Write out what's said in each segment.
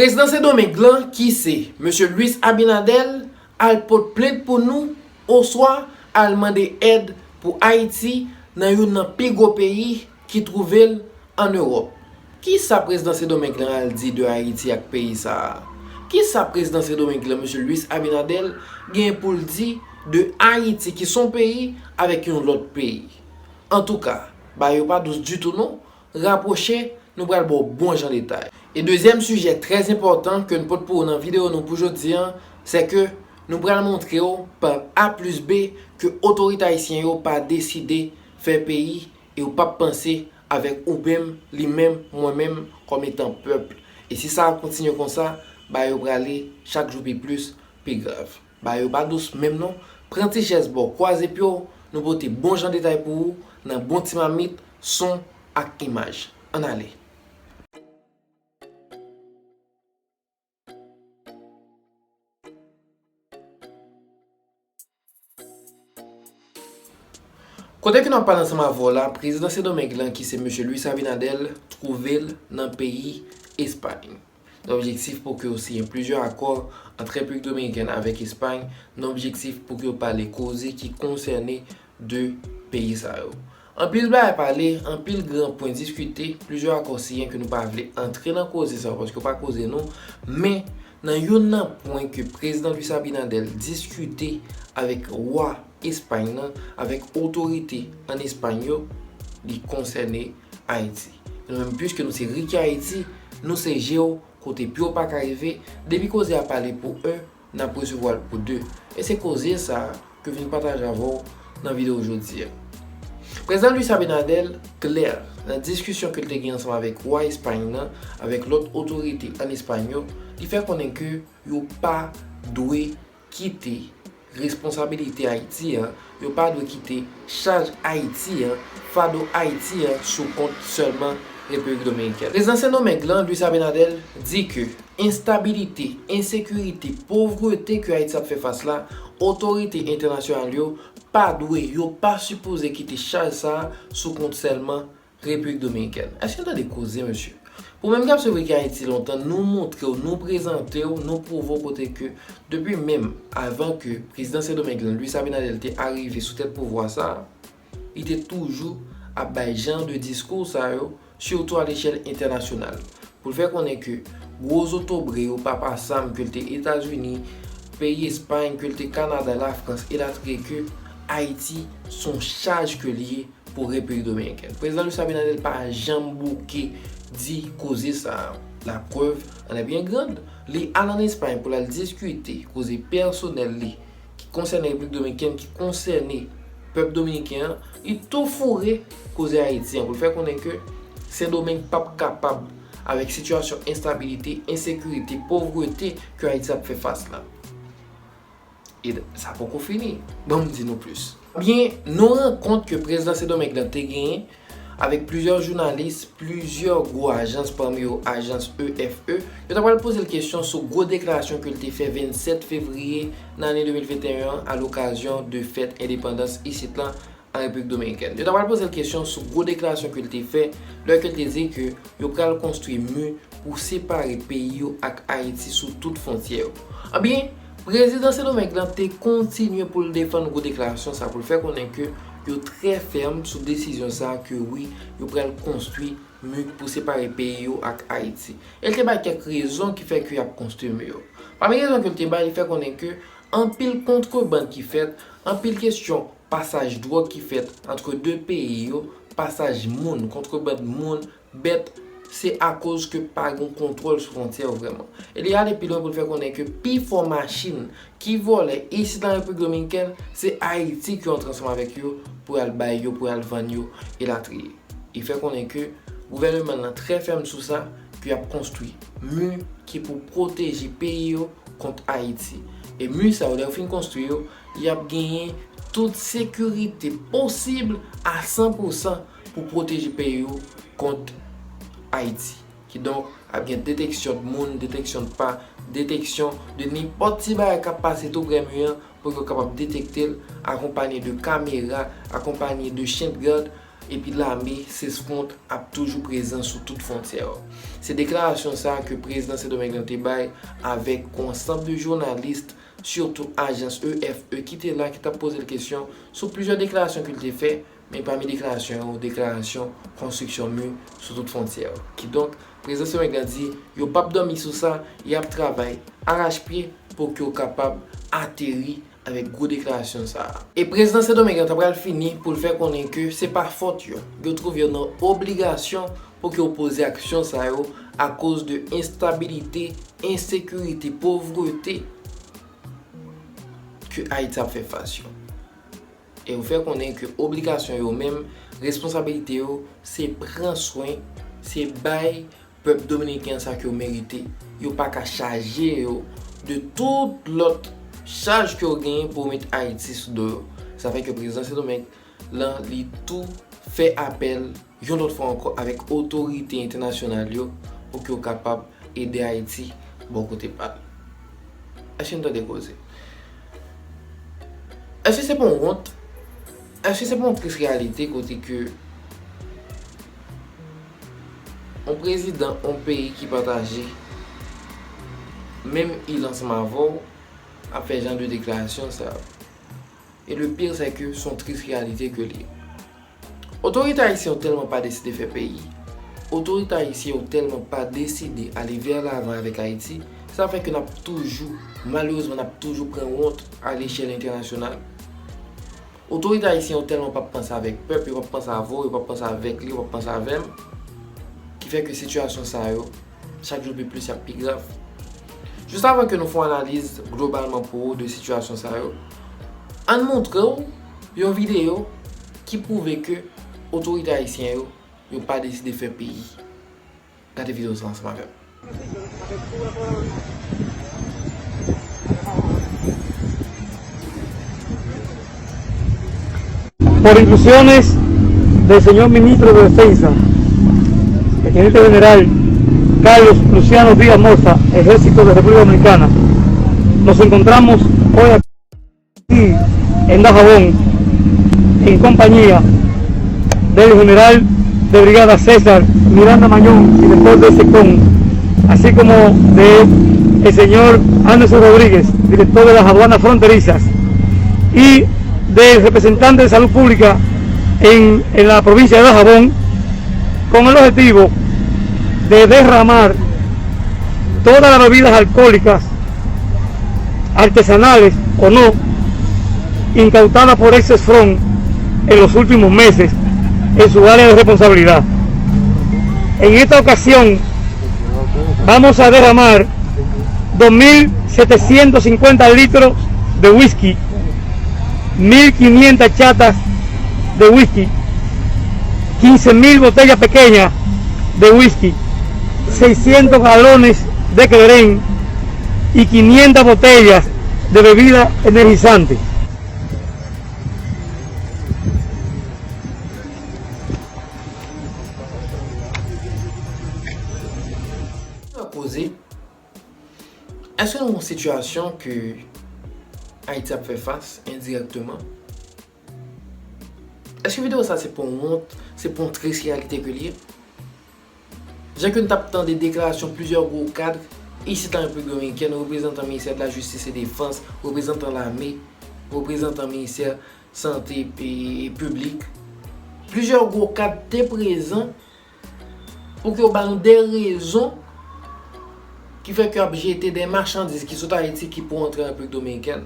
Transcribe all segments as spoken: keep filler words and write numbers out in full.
Prezidan Sendomeng lan, ki se mesye Luis Abinader, al pot plent pou nou, oswa al mande èd pou Ayiti nan youn nan pi gwo peyi ki twouve l ann Ewòp. Kisa prezidan Sendomeng lan al di de Ayiti ak peyi sa a? Kisa prezidan Sendomeng lan, mesye Luis Abinader, gen pou l di de Ayiti, ki s on peyi, avèk yon lòt peyi? Antouka, bagay yo pa dous ditou non. Rapwoche, nou pral ba w bon jan detay. E dezyèm sijè trè enpòtan ke n pot pou ou nan videyo nou pou jodi a, se ke nou pral montre w pa A plis B ke otorite ayisyen yo pa deside fè peyi e yo p ap panse avèk ou menm, li menm, mwen menm, kòm etan pèp. E si sa ap kontinye konsa, bagay yo prale chak jou pi plis, pi grav. Bagay yo pa dous menm non. Pran ti chèz ba w, kwaze pye w, nou pote bon jan detay pou ou, nan bon ti mamit, son ak imaj. Ann ale. Kote ke n ap pale ansanm avè w la, prezidan Sendomeng lan, ki se mesye Luis Abinader, twouve l nan peyi Espay. Nan objektif pou ke yo siyen plizyè akò ant Repiblik Dominikèn avèk Espay, nan objektif pou ke yo pale koze ki konsène de peyi sa yo. Anpil bagay pale, anpil gran pwen diskite, plizyè akò siyen ke nou pa vle antre nan koze sa yo paske yo pa koze nou, men nan youn nan pwen ke prezidan Luis Abinader diskite avèk wa Espay nan, avèk otorite ann Espay yo, li konsène Ayiti. Nou menm, piske nou se Ricky Ayiti, nou se je w kote pye w pa ka rive, depi koze a pale pou en, n ap resevwa l pou de. E se koze sa a ke m vin pataje avè w nan videyo jodi a. Prezidan Luis Abinader klè nan diskisyon ke l te gen ansanm avèk wa Espay nan, avèk lòt otorite ann Espay yo, li fè konnen ke yo pa dwe kite responsabilite Ayiti an, yo pa dwe kite chaj Ayiti an, fado Ayiti an sou kont sèlman Repiblik Dominikèn. Prezidan Sendomeng lan, Luis Abinader, di ke enstabilite, ensekirite, povrete ke Ayiti ap fè fas la, otorite entènasyonal yo pa dwe, yo pa sipoze kite chaj sa a sou kont sèlman Repiblik Dominikèn. Èske n tande koze, mesye? Pou menm k ap swiv Ricky Ayiti lontan, nou montre w, nou prezante w, nou pwouve w kote ke depi menm avan ke prezidan Sendomeng lan, Luis Abinader, te arive sou tèt pouvwa sa a, li te toujou ap bay jan de diskou sa yo, sitou a lechèl entènasyonal, pou l fè konnen ke gwo zotobre yo, papa Sam, ke l te Etazini, peyi Espay, ke l te Kanada, Lafrans, elatriye, ke Ayiti s on chaj ke l ye pou Repiblik Dominikèn. Prezidan Luis Abinader pa janm bouke di koze sa a. Laprèv en est bien grande. Li al ann Espay pou l al diskite koze pèsonèl li ki konsène Repiblik Dominikèn, ki konsène pèp dominiken an, li tou foure koze Ayiti an pou l fè konnen ke Sendomeng p ap kapab avèk sitiyasyon enstabilite, ensekirite, povrete ke Ayiti ap fè fas la. E sa poko fini. Ban m di nou plis. Byen, nou rankont ke prezidan Sendomeng lan te genyen avèk plizyè jounalis, plizyè gwo ajans, pami yo ajans E F E, yo ta pral poze l kesyon sou gwo deklarasyon ke l te fè vennsèt fevriye nan ane de mil venteyen an, a lokazyon de fèt endepandans isit lan an Repiblik Dominikèn. Yo ta pral poze l kesyon sou gwo deklarasyon ke l te fè lè ke l te di ke yo pral konstwi mi pou separe peyi yo ak Ayiti sou tout fwontyè yo. Ebyen, prezidan Sendomeng lan te kontinye pou l defann gwo deklarasyon sa, pou l fè konnen ke yo trè fèm sou desizyon sa, ke wi, yo pral konstwi mi pou separe peyi yo ak Ayiti. E l te bay kèk rezon ki fè ke y ap konstwi mi yo. Pami rezon ke l te bay, li fè konnen ke anpil kontrebann ki fèt, anpil kesyon pasaj dwòg ki fèt ant de peyi yo, pasaj moun, kontrebann moun, bèt, se akoz ke pa gen kontwòl sou fwontyè yo vrèman. E li ale pi lwen pou l fè konnen ke pifò machin ki vòlè isit nan Repiblik Dominikèn, se Ayiti ki antre ansanm avèk yo pou y al bay yo, pou y al vann yo, elatriye. Li fè konnen ke gouvèneman lan trè fèm sou sa, ke y ap konstwi mi ki pou pwoteje peyi yo kont Ayiti. E mi sa yo, lè yo fin konstwi yo, y ap genyen tout sekirite posib a san pou san pou pwoteje peyi yo kont Ayiti. Kidonk, ap gen deteksyon de moun, deteksyon de pa, deteksyon de nenpòt ti bagay k ap pase tou prè mi an, pou yo kapab detekte l, akonpanye de kamera, akonpanye de chen de gad, epi lame Cesfront ap toujou prezan sou tout fwontyè yo. Se deklarasyon sa a ke prezidan Sendomeng lan te bay avèk yon ansanm de jounalis, sitou ajans E F E ki te la, ki t ap poze l kesyon sou plizyè deklarasyon ke l te fè, men pami deklarasyon yo, deklarasyon konstriksyon mi sou tout fwontyè yo. Kidonk, prezidan Sendomeng lan di yo p ap dòmi sou sa, y ap travay arachpye pou ke yo kapab ateri avèk gwo deklarasyon sa a. E prezidan Sendomeng lan ta pral fini pou l fè konnen ke se pa fòt yo. Yo twouve yo nan obligasyon pou ke yo poze aksyon sa yo akoz de enstabilite, ensekirite, povrete ke Ayiti ap fè fas yo. E yo fè konnen ke obligasyon yo menm, responsabilite yo, se pran swen, se bay pèp dominiken an sa ke yo merite. Yo pa ka chaje yo de tout lòt chaj ke yo genyen pou yo met Ayiti sou do yo. Sa fè ke prezidan Sendomeng lan, li tou fè apèl yon lòt fwa ankò avèk otorite entènasyonal yo pou ke yo kapab ede Ayiti bò kote pa l. Èske n tande koze? Èske se pa yon wont? Èske se pa yon tris reyalite kote ke yon prezidan yon peyi ki pataje menm il ansanm avè w ap fè jan de deklarasyon sa yo? E le pire, c'est que se yon tris reyalite ke l ye. Otorite ayisyen yo tèlman pa deside fè peyi, otorite ayisyen yo tèlman pa deside ale vè lavan avèk Ayiti, sa fè ke n ap toujou, malerezman, n ap toujou pran wont alechèl entènasyonal. Otorite ayisyen yo tèlman p ap panse avèk pèp, yo p ap panse avè w, yo p ap panse avèk li, yo p ap panse avè m, ki fè ke sitiyasyon sa yo chak jou pi plis y ap pi grav. Jis avan ke nou fè yon analiz globalman pou ou de sitiyasyon sa yo, ann montre w yon videyo ki pwouve ke otorite ayisyen yo, yo pa deside fè peyi. Gade videyo sa ansanm avè m. Por instrucciones del señor ministro de Defensa, el teniente general Carlos Luciano Díaz Morza, Ejército de República Dominicana, nos encontramos hoy aquí en Dajabón, en compañía del general de brigada César Miranda Mañón, director de SECON, así como de el señor Anderson Rodríguez, director de las aduanas fronterizas, y del representante de salud pública en, en la provincia de Dajabón, con el objetivo de derramar todas las bebidas alcohólicas, artesanales o no, incautadas por Cesfront en los últimos meses en su área de responsabilidad. En esta ocasión vamos a derramar dos mil setecientos cincuenta litros de whisky, mil quinientas chatas de whisky, quince mil botellas pequeñas de whisky, seiscientos galones de Clairén y quinientas botellas de bebida energizante. Poze. Èske nou yon sitiyasyon ke Ayiti ap fè fas endirèkteman? Èske videyo sa se pa yon wont, se pa yon tris reyalite ke l ye? Jan ke n t ap tande deklarasyon plizyè gwo kad isit an Repiblik Dominikèn, reprezantan ministè de la jistis e defans, reprezantan lame, reprezantan ministè sante e, e piblik, plizyè gwo kad te prezan pou ke yo ba nou de rezon ki fè ke y ap jete de machandiz ki sot Ayiti ki pou antre an Repiblik Dominikèn.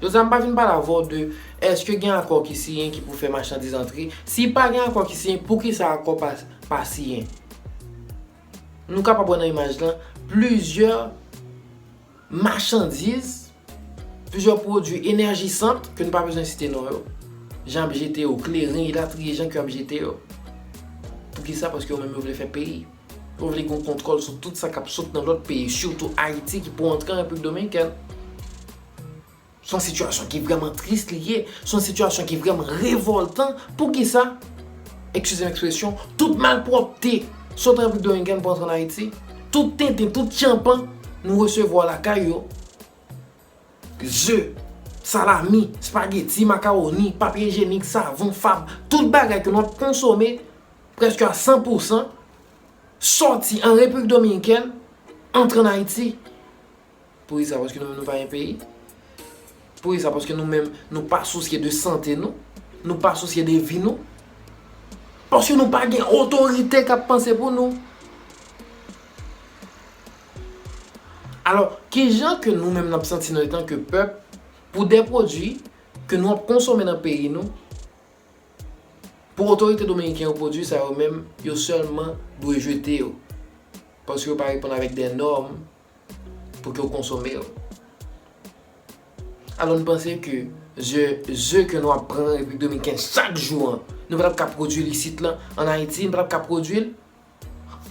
Jodi a, m pa vin pale avè w de èske gen akò ki siyen ki pou fè machandiz antre. Si pa gen akò ki siyen, poukisa akò pa, pa siyen? Nou kapab wè nan imaj lan plizyè machandiz, plizyè pwodui enèjisant ke nou pa bezwen site non yo, jan ap jete yo, kleren, elatriye, jan ke ap jete yo. Poukisa? Paske yo menm yo vle fè peyi. Yo vle gen kontwòl sou tout sa k ap sot nan lòt peyi, sitou Ayiti ki pou antre an Repiblik Dominikèn. Se yon sitiyasyon ki vrèman tris li ye, se yon sitiyasyon ki vrèman revòltan. Poukisa? Eskize m ekspresyon, tout malpwòpte sot an Repiblik Dominikèn pou antre an Ayiti. Tout tenten, tout tyanpan, nou resevwa lakay yo. Ze, Salami, espageti, makawoni, papye ijyenik, savon, fab, tout bagay ke nou ap konsome prèske a san pou san sòti an Repiblik Dominikèn, antre ann Ayiti. Poukisa? Paske nou menm nou pa gen peyi? Poukisa? Paske nou menm nou pa sousye de sante nou? Nou pa sousye de vi nou? Paske nou pa gen otorite k ap panse pou nou? Alò, kijan ke nou menm n ap santi nou etanke pèp pou de pwodui ke nou ap konsome nan peyi nou, pou otorite dominiken yo, pwodui sa yo menm, yo sèlman dwe jete yo? Paske yo pa reponn avèk de nòm pou ke w konsome yo. Alò, n panse ke ze, ze ke nou ap pran Repiblik Dominikèn chak jou an, nou pa t ap ka pwodui l isit lan, ann Ayiti, nou pa t ap ka pwodui l?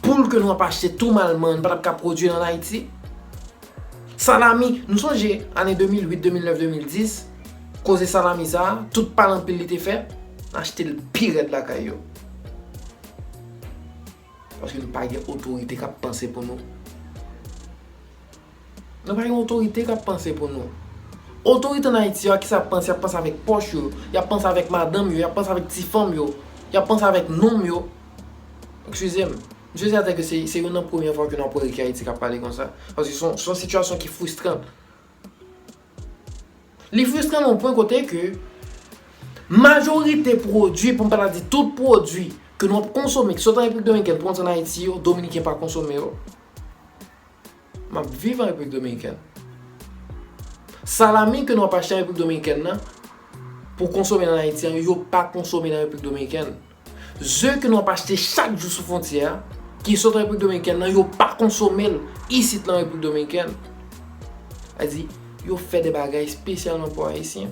Poul ke nou ap achte tou malman, nou pa t ap ka pwodui l ann Ayiti? Salami, nou sonje ane de mil uit, de mil nèf, de mil dis, koze salami sa a, tout pale anpil li te fè, n achte l pi rèd lakay yo. Paske nou pa gen otorite k ap panse pou nou. Nou pa gen otorite k ap panse pou nou. Otorite ann Ayiti yo, a kisa y ap panse? Y ap panse avèk pòch yo, y ap panse avèk madanm yo, y ap panse avèk ti fanm yo, y ap panse avèk nonm yo. Eskize m. Mesye, se atè ke se, se youn nan premyè fwa ke nou ap wè Ricky Haiti k ap pale konsa. Paske se yon, se yon sitiyasyon ki fristran. Li fristran nan yon pwen kote ke majorite pwodui, pou m pa ta di tout pwodui, ke nou ap konsome, ki sot an Repiblik Dominikèn pou antre ann Ayiti yo, Dominiken pa konsome yo. M ap viv an Repiblik Dominikèn. Salami ke nou ap achte an Repiblik Dominikèn nan, pou konsome nan Ayiti an, yo pa konsome nan Repiblik Dominikèn. Ze ke nou ap achte chak jou sou fwontyè a, ki sot an Repiblik Dominikèn nan, yo pa konsome l isit lan Repiblik Dominikèn. Sa di, yo fè de bagay espesyalman pou Ayisyen.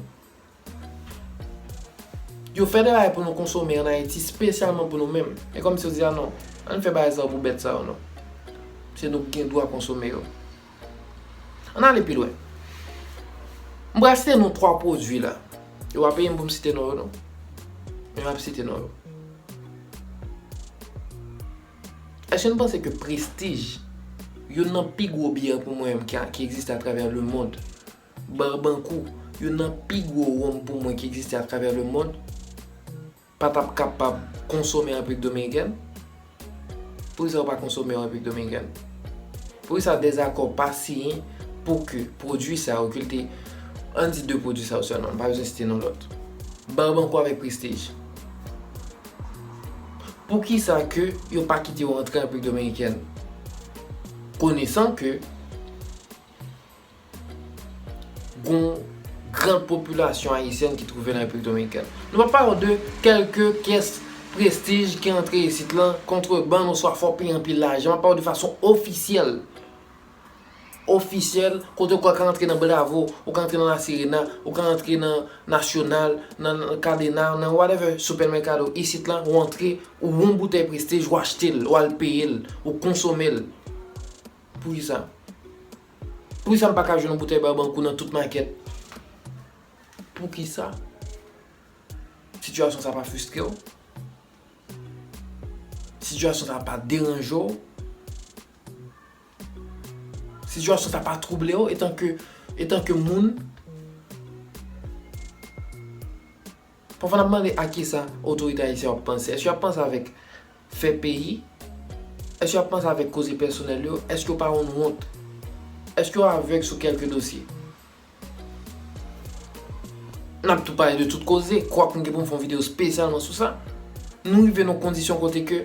Yo fè de bagay pou nou konsome ann Ayiti, espesyalman pou nou menm. E kòmsi yo di, a non, ann fè bagay sa yo pou bèt sa yo non. Se nou ki gen dwa konsome yo. Ann ale pi lwen. M pral site non twa pwodui la. Yo pa peye m pou m site non yo non. Men m ap site non yo. Èske n panse ke Prestige, youn nan pi gwo byè pou mwen menm ki, ki egziste atravè lemonn, Barbancourt, youn nan pi gwo wonm pou mwen ki egziste atravè lemonn, pa t ap kapab konsome an Repiblik Dominikèn? Poukisa yo pa konsome yo an Repiblik Dominikèn? Poukisa dèzakò pa siyen pou ke pwodui sa yo, ke l te, ann di de pwodui sa yo sèlman, m pa bezwen site non lòt, Barbancourt avèk Prestige? Poukisa ke yo pa kite yo antre an Repiblik Dominikèn? Konesan ke gon gran popilasyon ayisyèn ki twouve l an Repiblik Dominikèn. Nou pa pale w de kèlke kès Prestige ki antre isit lan, kontrebann oswa fò w peye anpil lajan. M ap pale w de fason ofisyèl. Ofisyèl, kote w ka antre nan Bravo, ou ka antre nan La Sirena, ou ka antre nan Nasyonal, nan, nan Kadena, nan whatever, Supermercado, isit lan, ou antre, ou wè yon boutèy Prestige, ou achte l, ou al peye l, ou konsome l. Poukisa? Poukisa m pa ka jwenn yon boutèy Barbancourt nan tout makèt? Poukisa? Sitiyasyon sa pa fristre w? Sitiyasyon sa pa deranje w? Sitiyasyon sa pa twouble w etanke, etanke moun? Pafwa n ap mande a kisa otorite ayisyen yo ap panse. Èske y ap panse avèk fè peyi? Èske y ap panse avèk koze pèsonèl yo? Èske yo pa wonn wont? Èske yo avèg sou kèlke dosye? N ap tou pale de tout koze, kwak m gen pou m fè yon videyo espesyalman sou sa. Nou rive nan yon kondisyon kote ke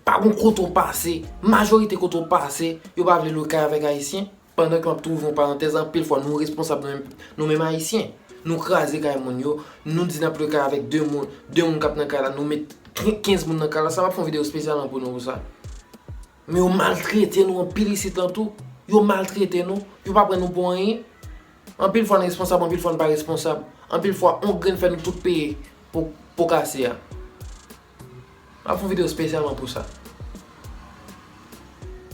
pa gon kote w pase, majorite kote w pase, yo pa vle lwe kay avèk Ayisyen. Pandan ke m ap tou ouvri yon parantèz, anpil fwa nou responsab nou menm, nou menm Ayisyen. Nou kraze kay moun yo, nou di n ap lwe kay avèk de moun, de moun k ap nan kay la, nou met kenz moun nan kay la, sa m ap fè yon videyo espesyalman pou nou pou sa. Men yo maltrete nou anpil isit lan tou. Yo maltrete nou. Yo pa pran nou pou anyen. Anpil fwa n responsab, anpil fwa n pa responsab. Anpil fwa, on grenn fè nou tout peye po, po kase a. M ap fè yon videyo espesyalman pou sa.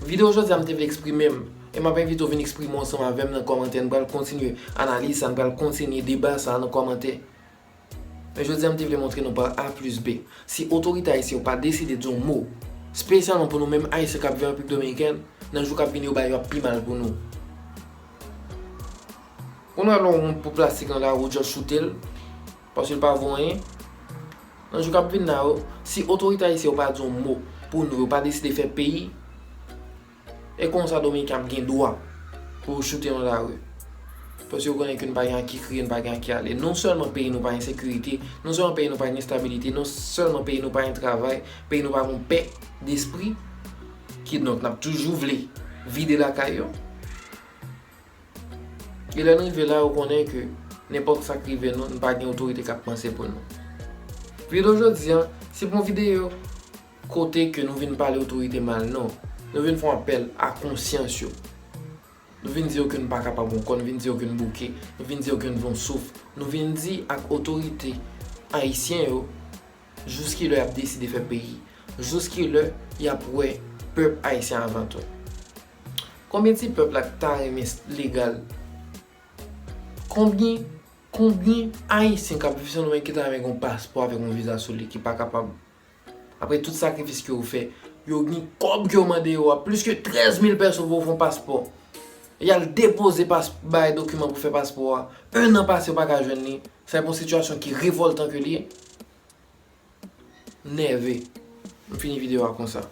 Videyo jodi a, m te vle eksprime m. E m ap envite w vin eksprime w ansanm avè m nan kòmantè. Nou pral kontinye analiz sa, nou pral kontinye deba sa nan kòmantè. Men jodi a, m te vle montre nou pa A plis B. Si otorite ayisyen yo pa deside di yon mo, espesyalman pou nou menm Ayisyen k ap viv an Repiblik Dominikèn, nan jou k ap vini yo bay yo ap pi mal pou nou. Ou nan yon wont pou plastik nan lari, ou just choute l, paske l pa vo anyen. Nan jou k ap vin la yo, si otorite ayisyen yo pa di yon mo pou nou, yo pa deside fè peyi, e konsa Dominiken ap gen dwa pou yo choute nan lari. Paske yo konnen ke nou pa gen a ki kriye, nou pa gen a ki ale. Non sèlman peyi nou pa gen sekirite, non sèlman peyi nou pa gen stabilite, non sèlman peyi nou pa gen travay, peyi nou pa gen pè despri, kidonk n ap toujou vle vide lakay yo. E lè n rive la, yo konnen ke nenpòt sa k rive nou, n pa gen otorite k ap panse pou nou. Videyo jodi a, se pa yon videyo kote ke nou vin pale otorite mal, non. Nou vin fè yon apèl a konsyans yo. Nou vin di yo ke n pa kapab ankò, nou vin di yo ke n bouke, nou vin di yo ke n vle yon souf. Nou vin di ak otorite ayisyen yo, jouskilè y ap deside fè peyi, jouskilè y ap wè pèp ayisyen avan tou. Konbyen ti pèp la k ta renmen legal? Konbyen, konbyen ayisyen k ap viv Sendomeng ki ta renmen gen yon paspò avèk yon viza sou li ki pa kapab? Apre tout sakrifis ke yo fè, yo gen kòb ke yo mande yo a, plis ke trèz mil pèso pou yo fè yon paspò. Y al depoze pas, bay dokiman pou fè paspò a. En an pase, yo pa ka jwenn li. Sa e yon sitiyasyon ki revòltan ke li ye. Nève. M fini videyo a konsa.